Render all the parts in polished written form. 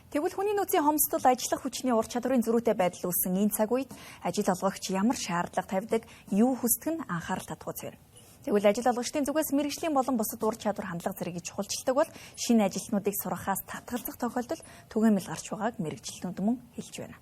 Тэгвэл хүний нөөцийн хомсдол ажиллах хүчний ур чадварын зөрүүтэй байдал үүссэн энэ цаг үед ажил олгогч ямар шаардлага тавьдаг, юу хүсдэг нь анхаарал татгууц байна. Тэгвэл ажил олгогчдын зүгээс мэргэжлийн болон бусад ур чадвар хандлага зэргийг чухалчилдаг бол шинэ ажилтнуудыг сургахаас татгалзах тохиолдол түгээмэл гарч байгааг мэргэжилтнүүд мөн хэлж байна.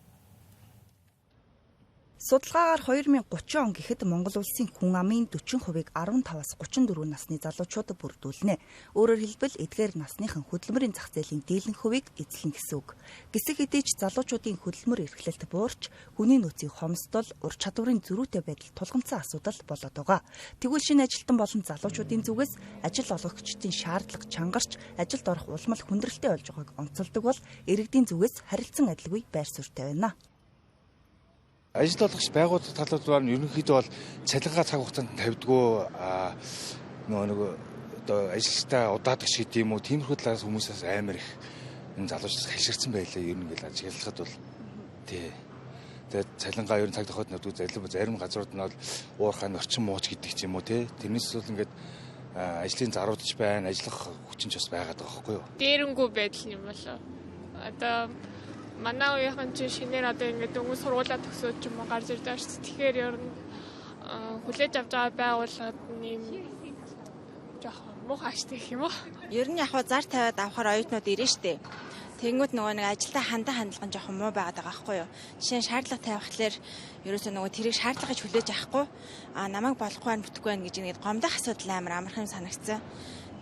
Судалгаагаар 2030 он гэхэд Монгол улсын хүн амын 40%-ийг 15-аас 34 насны залуучууд бүрдүүлнэ. Өөрөөр хэлбэл эдгээр насныхан хөдөлмөрийн зах зээлийн дийлэнх хувийг эзлэнэ гэсэн үг. Гэсэн хэдий ч залуучуудын хөдөлмөр эрхлэлт буурч, хүний нөөцийн хомсдол, ур чадварын зөрүүтэй байдал тулгамдсан асуудал болоод байгаа. Тэгвэл шинэ ажилтан болон залуучуудын зүгээс ажил олгогчдын шаардлага чангарч, ажилд орох улмал хүндрэлтэй болж байгааг онцолдог бол иргэдийн зүгээс харилцан адилгүй байр суурьтай байна. Ажил олгогч байгууллага талууд маань ерөнхийдөө бол цалингаа цаг хугацаанд тавьдгүй, нөгөө одоо ажилчдаа удаадаг шиг гэдэг юм уу, тиймэрхүү талаас хүмүүсээс амар их энэ залуучаас хашгирсан байлаа ер нь ингээл ажиглахад бол тий. Тэгээд цалингаа ер нь цаг тохиолдолд навдгүй, зарим газрууд нь бол уурхай орчин мууч гэдэг ч юм уу тий. Тэрнээс бол ингээд ажлын заруудч байна, ажиллах хүчин ч бас байгаад байгаа байхгүй юу. Дээрэнгүй байдал юм болоо. Одоо манай үеийнхэн чинь шинээр одоо ингээд дөнгөж сургуулаа төгсөөд ч юм уу гарч ирж байгаа шүү дээ. Тэгэхээр ер нь хүлээж авч байгаа байгууллагад нэм жоохон муухай аштай гэх юм уу. Ер нь яг зар тавиад авахар оюутнууд ирнэ штэ. Тэнгүүд нөгөө нэг ажилдаа хандан хандлага нь жоохон муу байгаад байгаа байхгүй юу. Жишээ нь шаардлага тавихлаар ерөөсөө нөгөө тэрийг шаардлага гэж хүлээж авахгүй, намайг болохгүй байна, бүтэхгүй байна гэж ингээд гомдох асуудал амар амархан санагдсан.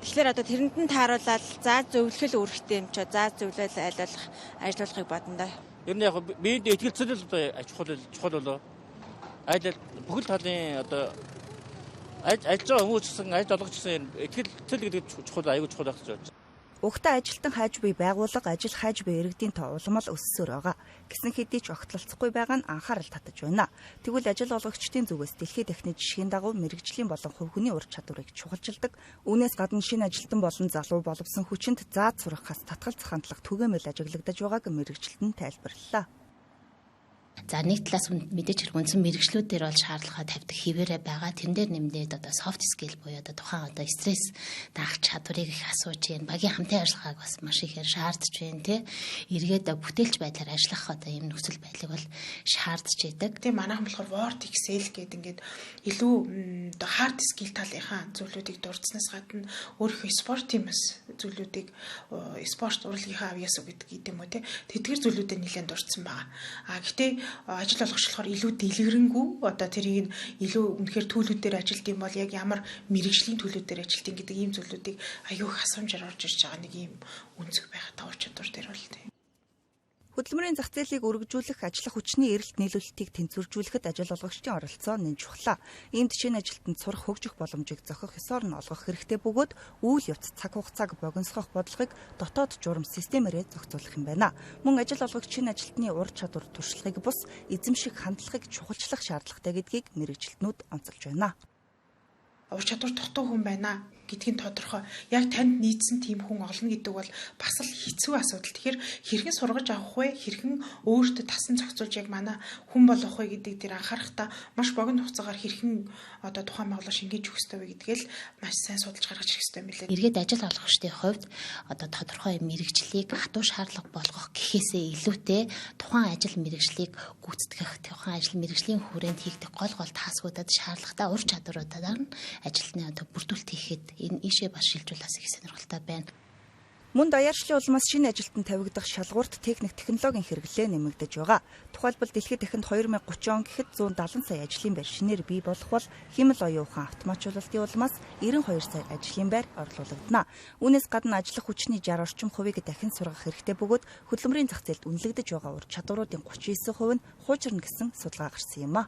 Тэгэхээр одоо тэрэнд нь тааруулаад заа зөвлөх л үүрэгтэй юм чи заа зөвлөл аль болох ажиллуулахыг бодно доо. Ер нь яг биед итгэлцэл одоо чухал болоо. Аль бүхэл талын одоо ажиллаж байгаа хүмүүс гэсэн ажил олгогч гэсэн итгэлцэл гэдэг чухал, аюул чухал байх гэж бодож. Угтаа ажилтан хайж буй байгууллага, ажил хайж буй иргэдийн тоо улмал өссөөр байгаа. Гэсэн хэдий ч огтлолцохгүй байгаа нь анхаарал татаж байна. Тэгвэл ажил олгогчдын зүгээс дэлхийд дахны жишгийн дагуу мэргэжлийн болон хувь хүний ур чадварыг чухалчилдаг. Үүнээс гадна шинэ ажилтан болон залуу боловсон хүчинд заад сургахаас татгалзах хандлага түгээмэл ажиглагдаж байгааг мэргэжилтэн тайлбарлалаа. За нэг талаас мэдээж хэрэг үндсэн мэргэжлүүд дээр бол шаардлага тавьдаг хэвээрээ байгаа. Тэрэн дээр нэмээд одоо soft skill буюу одоо тухайн одоо стресс даах чадварыг их асууж байна. Багийн хамтын ажиллагааг бас маш ихээр шаардж байна тий. Эргээд бүтээлч байдлаар ажиллах одоо ийм нөхцөл байдлыг бол шаардж идэг. Тийм манайхан болохоор Word, Excel гэдэг ингээд илүү одоо hard skill талынхаа зүйлүүдийг дурдсанаас гадна өөрийнхөө спортын бас зүйлүүдийг, спорт урлагийнхаа авьяас гэдэг юм уу тий. Тэдгэр зүйлүүдэд нэлээд дурдсан байгаа. А гэхдээ ажил олгогч болохоор илүү дэлгэрэнгүй одоо тэрийг илүү үнэхээр төлөвлөлтөөр ажилт юм бол яг ямар мэргэжлийн төлөвлөлтөөр ажилт юм гэдэг ийм зүйлүүдийг аюу их асуумжаар орж ирж байгаа нэг ийм өнцөг байхад ур чадвар дээр бол тийм. Хөдөлмөрийн зах зээлийг өргөжүүлэх, ажиллах хүчний эрэлт нийлүүлэлтийг тэнцвэржүүлэхэд ажил олгогчдын оролцоо нэн чухлаа. Иймд шинэ ажилтнанд сурах, хөгжих боломжийг зохих ёсоор нь олгох хэрэгтэй бөгөөд үйл явц цаг хугацааг богиносгох бодлогыг дотоод журам системээрээ зохицуулах юм байна. Мөн ажил олгогч шинэ ажилтны ур чадвар туршлагыг бус эзэмших хандлагыг чухалчлах шаардлагатай гэдгийг мэргэжилтнүүд онцолж байна. Ур чадвар дутуу хүн байна гэдгийг тодорхой. Яг танд нийцсэн тийм хүн олно гэдэг бол бас л хэцүү асуудал. Тэгэхээр хэрхэн сургаж авах вэ? Хэрхэн өөртөө тасан зохицуулж яг манай хүн болох вэ гэдэг дээр анхаарахтаа маш богино хугацаагаар хэрхэн одоо тухайн байгууллага шингээж өгөх ёстой вэ гэдгээл маш сайн судалж гаргаж ирэх ёстой юм билээ. Эргээд ажил олгогчдын хувьд одоо тодорхой мэргэжлийг хатуу шаардлага болгох гэхээсээ илүүтэй тухайн ажил мэргэжлийг гүйцэтгэх, тухайн ажил мэргэжлийн хүрээнд хийгдэх гол гол таскуудад шаардлагатай ур чадваруудаар нь ажилтны одоо бүрдүүлэлт хийхэд энэ ийшээ бас шилжүүл бас их сонирхолтой байна. Мөн даяаршлын улмаас шинэ ажилтан тавигдах шалгуурт техник технологийн хэрэглээ нэмэгдэж байгаа. Тухайлбал дэлхийд дахинд 2030 он гэхэд 170 сая ажлын байр шинээр бий болох бол хиймэл оюун ухаан автоматжуулалтын улмаас 92 сая ажлын байр орлуулагдана. Үүнээс гадна ажиллах хүчний 60 орчим хувийг дахин сургах хэрэгтэй бөгөөд хөдөлмөрийн зах зээлд үнэлэгдэж байгаа ур чадваруудын 39% нь хуучирна гэсэн судалгаа гарсан юм а.